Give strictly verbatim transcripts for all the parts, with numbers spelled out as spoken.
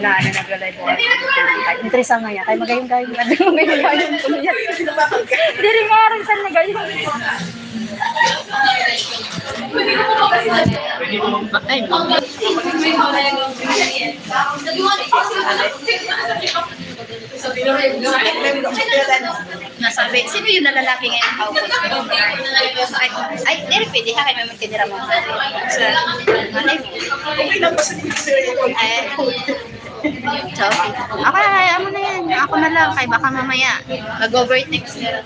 Na, na naglalay po. Interesang nga niya. Kay magayong-gayong na. Magayong-gayong po niya. Diri nga rin sa nagayong. Ay, nasabi, sino yung nalalaki ngayon? Ay, ay, diri pwede ha, kay may magtinira mo. Sa, ano yun? Ay, so, okay, amo na yan. Ako na lang, kay baka mamaya mag-overtake sila.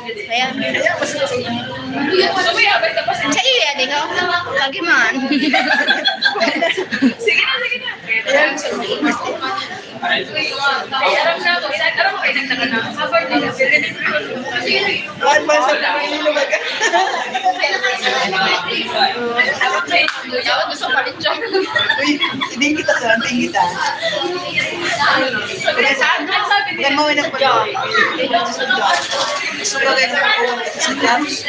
Kaya, sa iyo yan, ikaw. Lagi man. Sige na, sige na. Alam na ako, ilan, alam mo, ilan na ka na. Covered na. Ay, basta na, hindi na mag- Yawa, gusto pa rin siya. Uy, hindi kita to, hindi kita. Kaya sa, kaya mo na po. Gusto ko rin sa jobs.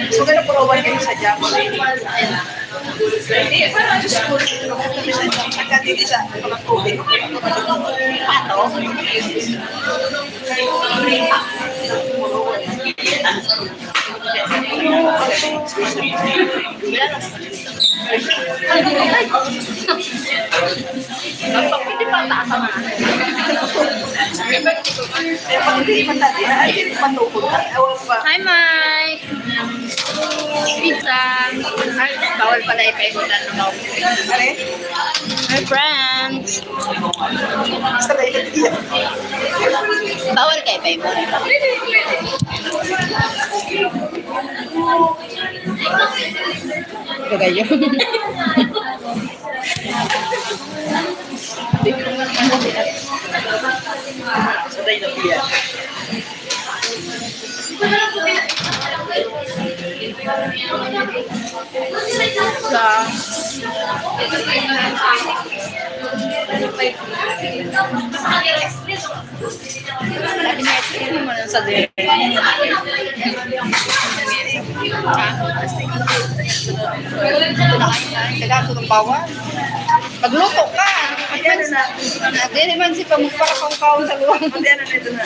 Gusto ko na po sa jobs. Diyos ko, pagka dito sa mga tubig, pato. Pwede pa taas ang mga. Pwede pa taas. Ay, pwede pa taas. Ay, pwede pa taas. Hi, Mike. Pizza. Ay, bawal pala ipaihudan ng bawal. Are? My friends. Bawal kayo ipaihudan. Ito kayo. Sabay na piya. Sa sabi niya, "Ito naman ang sabi." Ha? Kailangan ko ng bawal. Magluto ka. Hindi naman si pamukpara kong kaon sa luwang. Hindi na, ito na.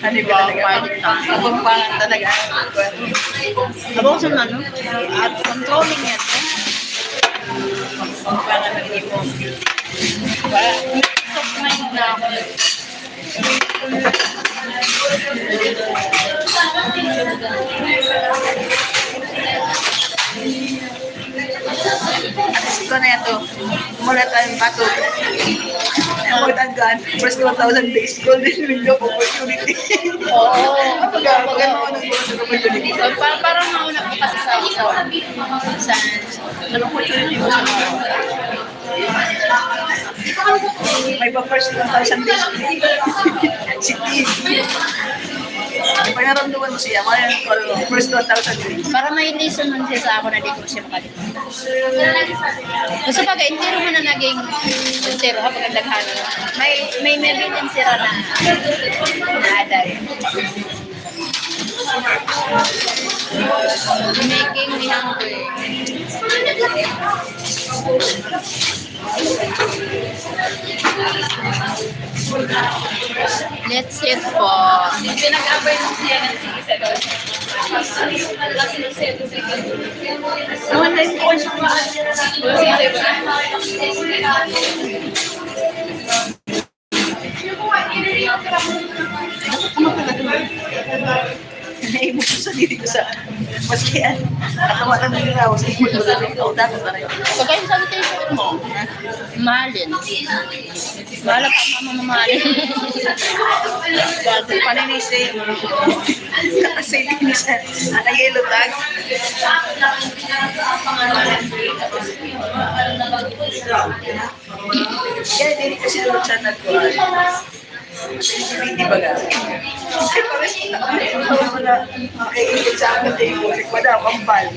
Ano ba? Wow, talaga. Pwede ka. Abang sa ano? At controlling yan. Parang hindi mo. Ba? Peace of mind na ako. Gusto na yan to. Mula tayong bato. Mula tayong first one thousand days, golden window of opportunity. Oo. Kapag, kapag ano, ano, golden opportunity. So, pa-, parang mauna po kasi sa, sa, sa, sa opportunity mo sa mga May pa first one thousand days. Sige. Panaramdaman mo siya, may first one thousand days. Para may lesson man siya sa ako na di ko siya makalimutan. Gusto pag entero man na naging entero ha, pag nagdaghan. May, may, may bilin sila na, na aday. Making me hungry. Let's eat po. Pinag-abay mo siya ng sige sa doon. Ano na yung kung saan? Naibo ko sa dito sa maski ano. Katawa lang nila ako sa ipon. Wala nang kautang ko rin. Pagkain sa table mo. Mahalin. Mahala pa mama mamahalin. Paninisin. Kasi hindi siya. Ang yellow tag. Kaya dili ko sinunod sa nagkuhan. Hindi ba nga? Ay, pares na. Kaya ikot sa akin, eh, madam, ang bal.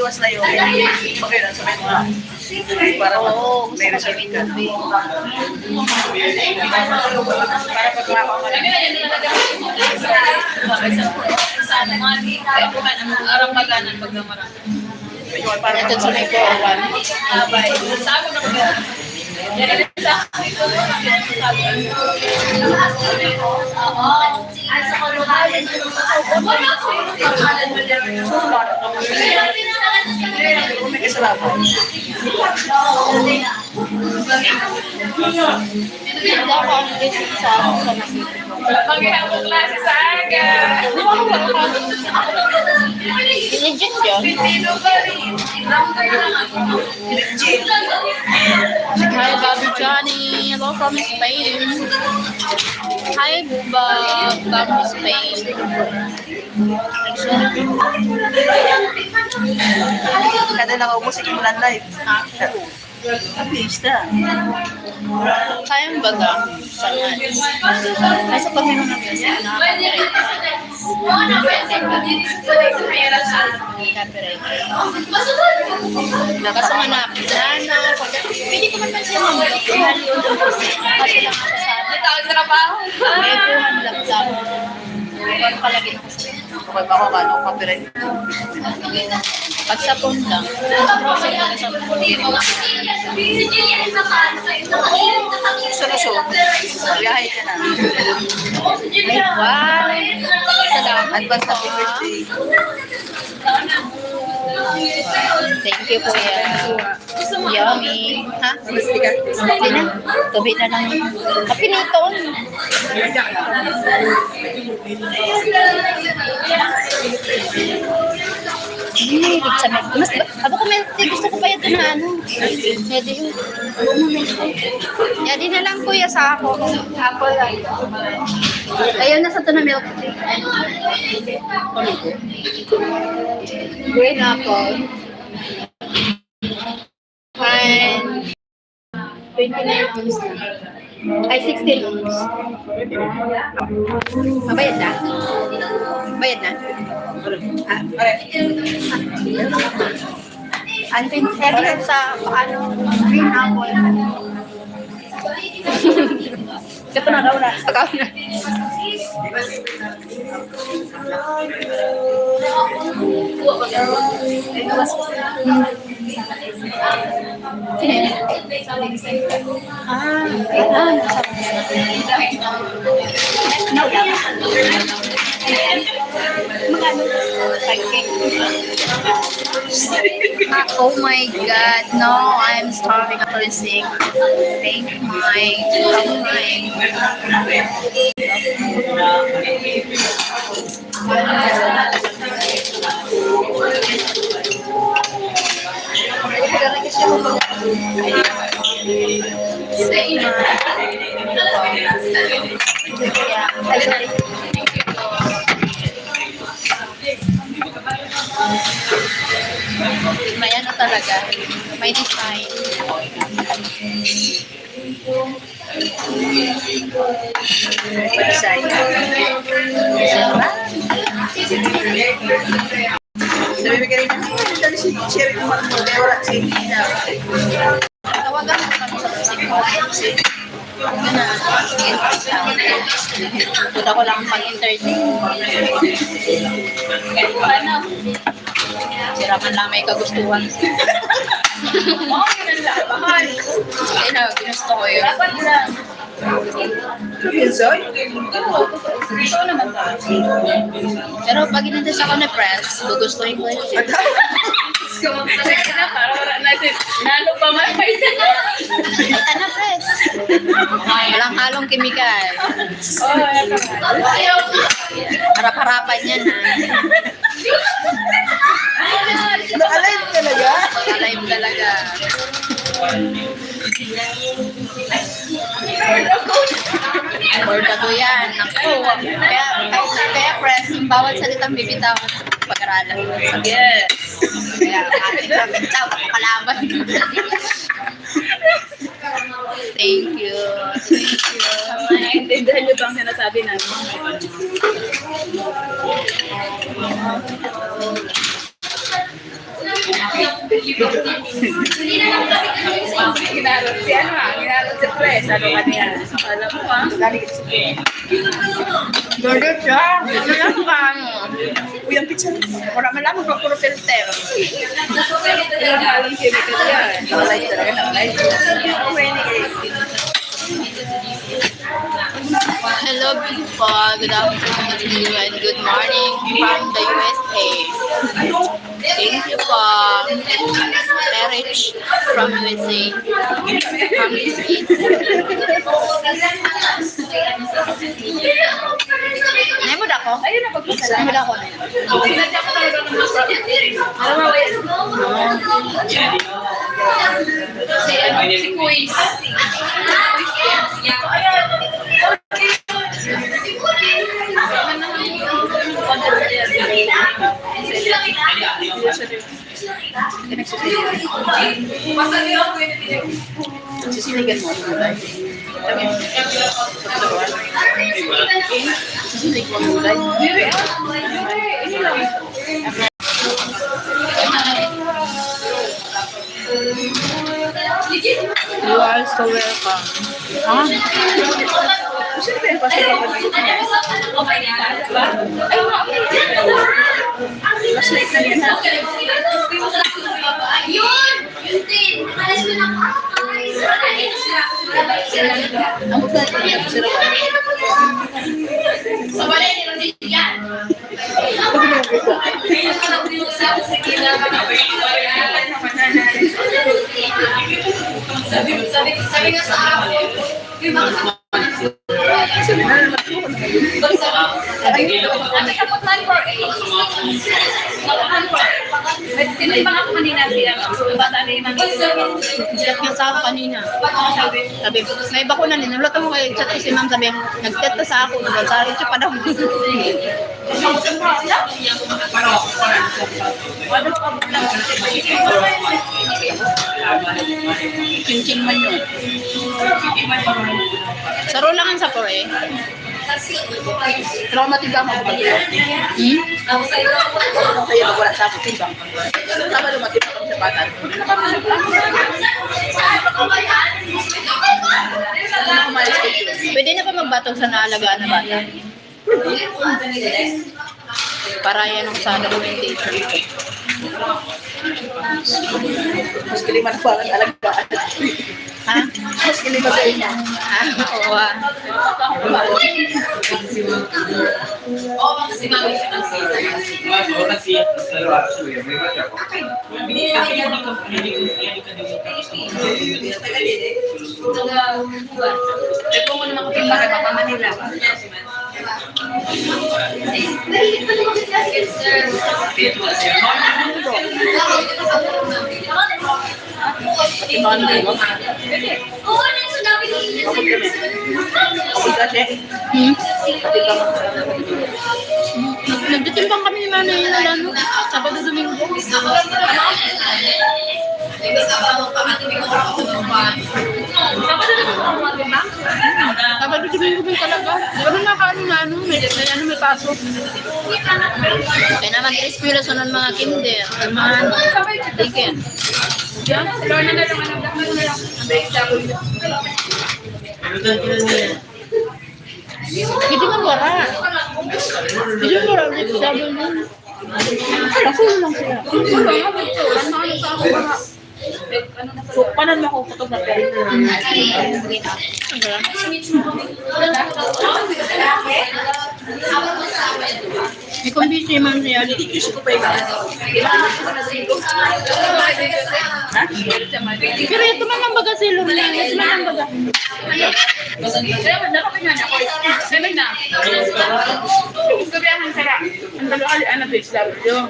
Mas layo. Okay lang, sa may mga para may result ka. Para pag mga Arang paganan pag namarang. Ito sa may kuwan. Abay. Sa ako na pag Legit yun. Hi, Bobby Johnny. Hello from Spain. Hi, Bob, from Spain. Kada nakaubos, sige mo lang live. Artista. Kaya mo ba ga? Nasa pamilya ng music na copyright. Copyright. Kaso nga na, na, na, pwede ko man siya mag- Kasi lang ako sa trabaho. May buwan lang sa. Ano pala ginawa ko sa Kapag ako, ano, copyright. Pagsapon lang. Sa Luzon, biyahe ka na. Ay, wow. Salamat. Advance happy birthday. Thank you, Kuya. Yummy. Ha? Hindi na. Tubi na lang. Kapiniton. Ay, ibig sabihin, mas, aba ko, may, gusto ko pa ito na ano. Pwede yun. Aba mo, may ito. Yan, di na lang, kuya, sa ako. Ako lang. Ayun, nasa ito na milk tea. Green apple. Fine. Twenty-nine ounce na. Ay, sixteen ounce. Mabayad na? Bayad na? Ah. Ang tin-, eh, di sa, ano, green apple. Ito na daw na. Ikaw na. Ah, ah, nasa. Ah, oh my God, no, I'm starving after this. Thank my, oh my. May ano talaga, may design. Magsaya. Sabi ko rin, "Ay, ano daw si Cherry Marmol? Kaya wala si Nina." Tawagan ko kami sa psikopat. Yun na. Punta ko lang pag-entertain. Ano? Sira man lang may kagustuhan. Mahal. Ayun na, ginusto ko yun. Dapat lang. Minsan? Ito naman ba? Pero pag inintay sa ako ni Pres, gugustuhin ko yun. Kasi na, parang wala na si, nalo pa man. Ito na, Pres. Walang halong kemikal. Oo, wala pa man. Harap-harapan yan, ha? Alive talaga? Alive talaga. Order ko yan. Naku, kaya, kaya, kaya pressing, bawal salitang bibitawan sa pag-aralan. Yes. Kaya, ate, bitaw, kalaban. Thank you. Thank you. Naiintindihan niyo ba ang sinasabi namin? Ginarot si ano, ah, ginarot si Pres, ano ka niya? Alam mo, ah. Galit si Pres. Galit siya. Ano yan ba, ano? Uy, ang pizza. Wala man lang, puro filter. Wala man lang chemical yan. Wala talaga na, wala. Okay, anyway. Hello, beautiful. Good afternoon to you and good morning from the U S A. Thank you po. Terich from U S A. From U S A. Nemo dako? Ayun na, pagpasalamat. Nemo dako? Ano ba yan? Si, ano, si Kuis. Sisinigan mo ang gulay. Sisinig mo ang gulay. You are so welcome. Ha? Mas late na yan, ha? Ang ganda ito, sir. Sabi, sabi, sabi nga sa akin, yung mga, ano ka po, nine four eight? Tinimbang ako kanina si, ano, yung bata ni Ma'am. Chat niya sa akin kanina. Sabi, may bakuna din. Wala tamo kay chat ko si Ma'am, sabi, nag-chat ka sa ako, nag-sorry siya pa daw. Cincin man yun. Saro lang ang sapor eh. Trauma tiga mo. Hmm? Saya wala sa akin timbang. Tama, dumating ako sa bata. Pwede na pa magbatog sa naalagaan na bata? Para yan ang sa documentation. Mas kalima na parang alagaan. Ha? Mas kalima sa inyo. Ah, oo, ah. Ito mo naman kung bakit ako Manila. Hmm? Nagtitimbang kami ni Manoy na ano, Sabado, Domingo. Sabado, Domingo din talaga. Pero nakaano na ano, may, may ano, may pasok. Kaya naman, eskwela sa mga kinder, mga ano, daycare. Yan, wala na lang, ano, ang B H W. Hindi man wala. Hindi man wala, B H W. Kaso lang siya. So, kanan mo ako photographer. May kumbisi man siya. Ha? Pero ito man ang baga si Lourdes, ito man ang baga. Sabi na. Sabi ang sara. Ang dalawa, ano, B H W.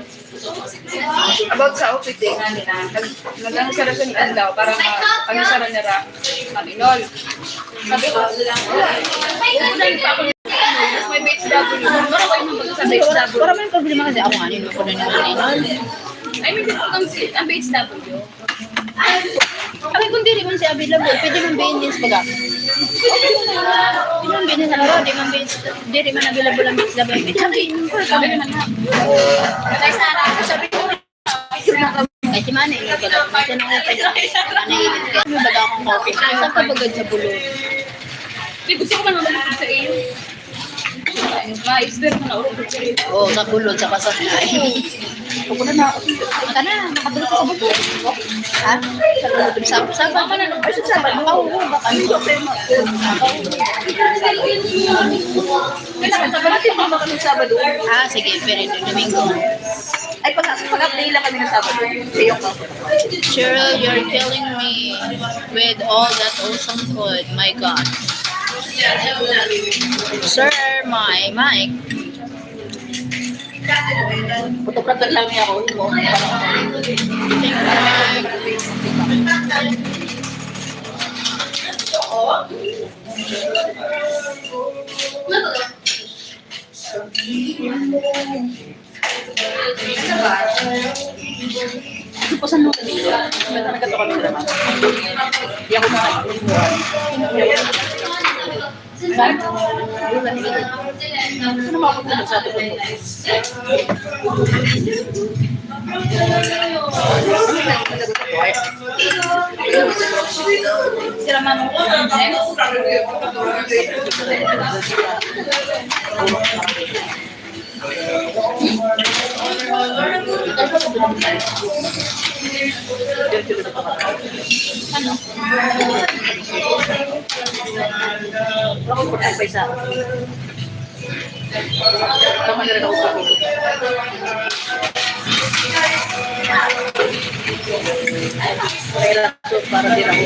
About sa O P D, nag-, nag-ano sara sa adlaw para ma-, ano sara nira, mag-enroll. Sabi ko, "Ulan pa ako, may B H W, mura ko yung mag-, sa B H W." Wala may problema kasi ako, ano, yung ako na nila. I mean, dito kang si, ang B H W. Ay, kung diri man siya available, pwede man B N S baga. Pwede man B N S, ano, di man B N S, diri man available ang B H W. Pwede man, pwede man na. Sabi ko, Ay, si Manay, ini ko lang. Siya na ko pwede. Manay, ini ko. Ano ba daw akong coffee? Saan ka ba gad sa Bulod? Di, gusto ko man mamalipod sa iyo. Ma-expert ko na ulo ko sa iyo. Oo, sa Bulod, sa Pasay. Ako na na ako. Ka na, nakatulog ka sa Bulod. Ha? Sa Bulod, sa, sa, sa, ay, sa, sa, sa, oo, baka ano. Kailangan sa Bulod, yung mga kami Sabado. Ah, sige, pero Domingo. Ay, pag, pag-update lang kami ng Sabado. Sa iyo, Cheryl, you're killing me with all that awesome food. My God. Sir, my mic. Photographer lang niya ako. Thank you. Gusto ko sa nung kanina. Ba't nagkataon ka naman? Hindi ako na. Ano ba ako sa ato? Sila mama ko. Ano? Ako, importante pa isa. Tama na rin ako sa akin. Relax, para di na ako.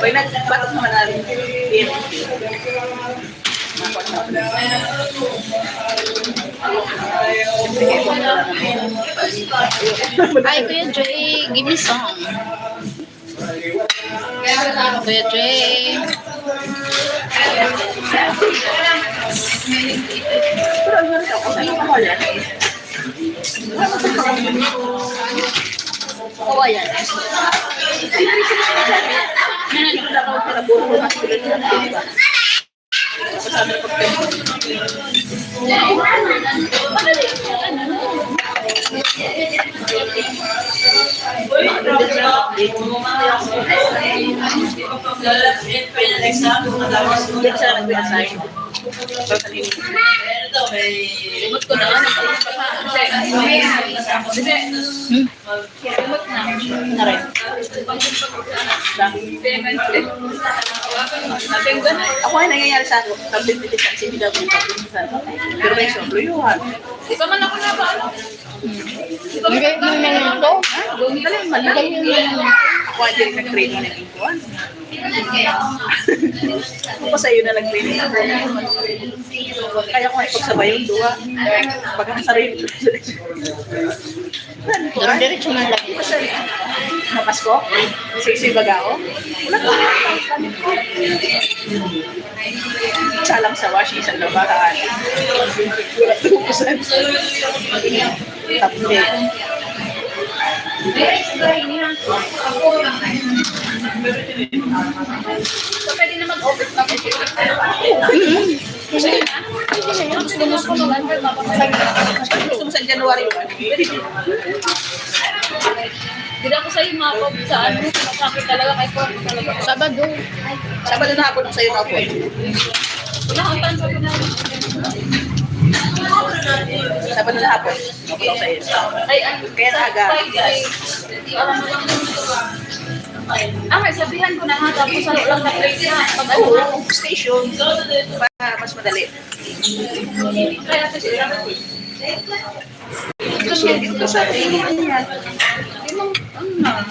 Pag nagbatok naman na rin. Ay, Kuya Dre, give me some. Kuya Dre. Kawayan. Hmm. Narin. Ako ay nangyayari sa ako, pag bibili sa C P W, pag bibili sa ako. Pero may sobro yun. Ikaw man ako na ba, ano? Hindi, may nangyayin to. Ha? Dali, mali. Ako ay hindi nag-training na ginkuan. Ako pa sa'yo na nag-training ako. Kaya ko ay pagsabayan, duwa. Baga sarili. Diretso man lang. Mapasko? Sexy baga ako? Wala ka. Salang sa washi, sa labahan. Wala tukusan. Tapos. So, pwede na mag-open, mag-open. Gusto mo sa January one? Hindi ako sa'yo, mga pag sa ano, masakit talaga kay Paul talaga. Sabado. Sabado na hapon ako sa'yo, mga Paul. Wala kang tanso ko na. Sabado na hapon. Ay, ay, kaya na aga. Ah, may sabihan ko na nga, tapos ano lang na place na. Pag ano, oo, station. Para mas madali. Kaya kasi, station. Ito sa akin, ano yan? Ano na?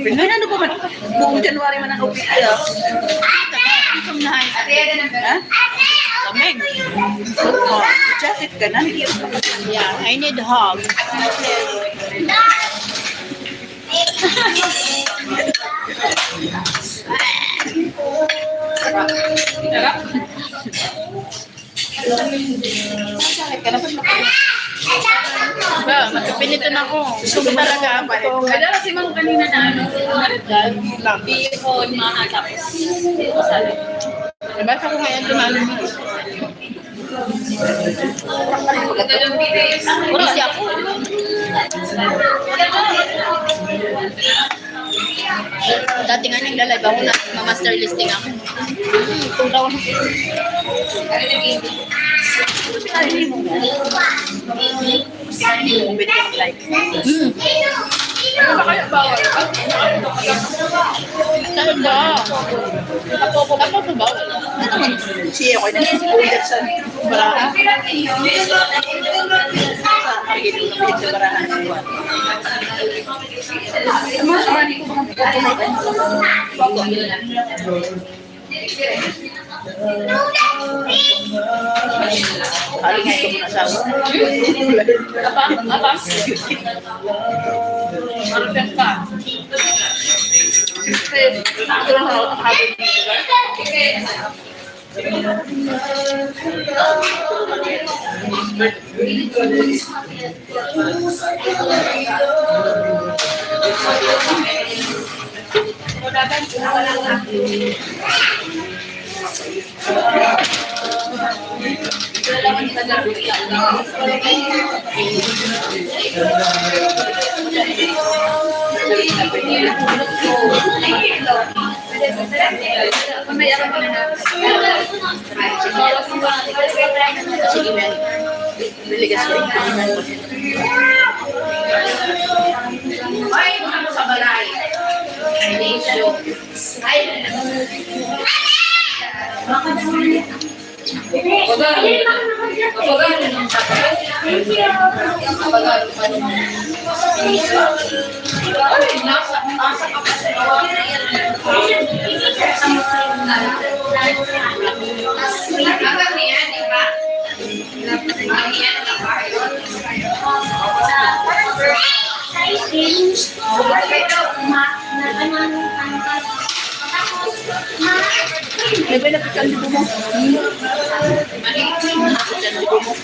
Ano na, ano ba man? Buong January man ang O P T, ah. Ha? Lamig. Oh, jacket ka na. Yeah, I need hug. Ba, magpipilitan ako. Gusto ko talaga ako. Kadala si Ma'am kanina na ano, bihon, maha, tapos masala. Nabasa ko ngayon ito na ano. Busy ako. Dati nga naglalay ba ako na ma-master listing ako. Hmm, kung daw. Hmm. Ano ba kayo bawal? Saan ba? Tapos bawal. Siya ko, hindi si Kuya sa baraha. Sa pagiging sa baraha. Apa? Apa? Marupet pa. May ba napitan dito mo? Napitan dito mo.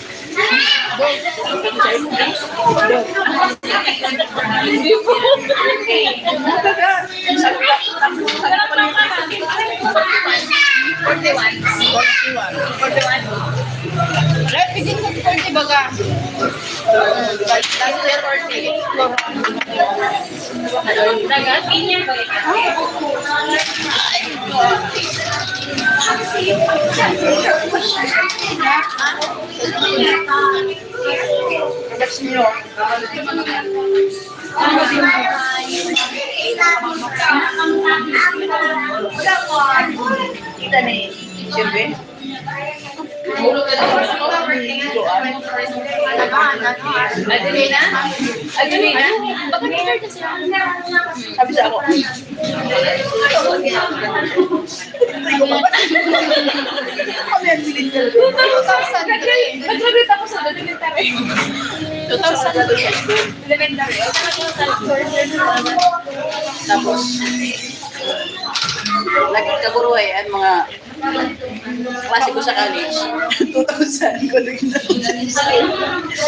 Forty-one. Forty-one. Forty-one. Right, begin sa forty baga. Last year, forty. Kita na eh. Siyempre. Adelina? Adelina? Bakit ka kasi? Sabi sa ako. Kami ang millennial. Two thousand three. Nag-graduate ako sa elementary. Two thousand three. Elementary. Tapos, nagkaguruhay ang mga klase ko sa college. Two thousand, college na.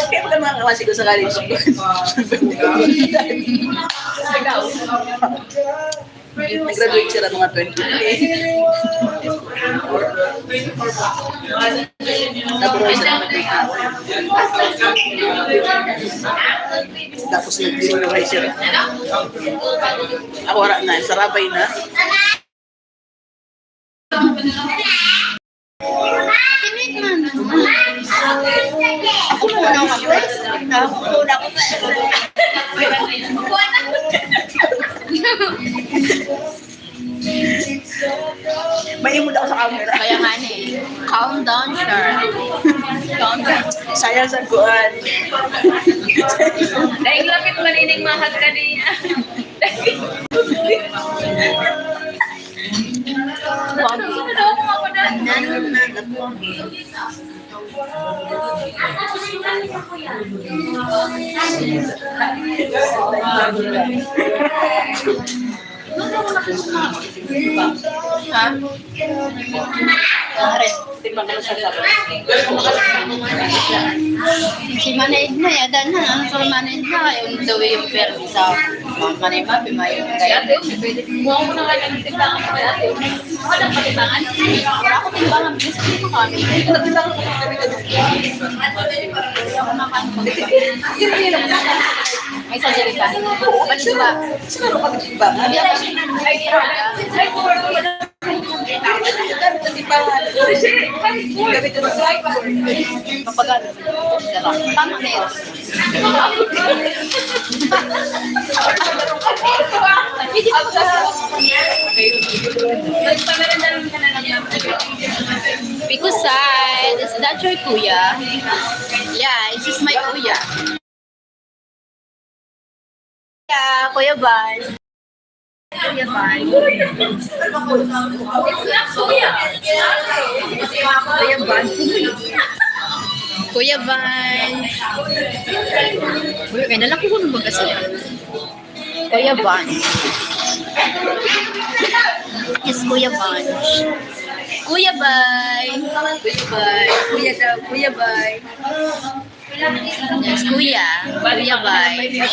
Kaya pala mga klase ko sa college. Nag-graduate sila mga twenty-three. Tapos sila mga twenty-three. Tapos nag-graduate sila. Ako wala na, sarabay na. Ako po na ako. Ako po na ako. May imod ako sa camera. Kaya nga ni. Calm down, Char. Calm down. Sayang sa kuan. Dahil lapit man ining mahag ka niya. Pogi. Ano na, pogi. Ha? Pare, di ba ka nasasabi? Si Manay na, yada na. Ano sa Manay na? Yung daw yung permi sa Manay Mapi, may Si ate, oh, pwede. Kumuha ko na nga ng timbangan ko kay ate. Wala pa timbangan. Wala akong timbangan, please, hindi ko kami. Timbangan ko kami. May surgery pa. Ano ba? Hindi ako siya. Mapagal. Tama na yun. Because side, is that your kuya? Yeah, this is my kuya. Yeah, Kuya Van. Kuya Van. Kuya Van. Kuya Van. Uy, kaya na lang ko kung magkasama. Kuya Van. Yes, Kuya Van. Kuya Bay. Kuya Bay. Kuya daw. Kuya Bay. Yes, Kuya. Kuya Bay.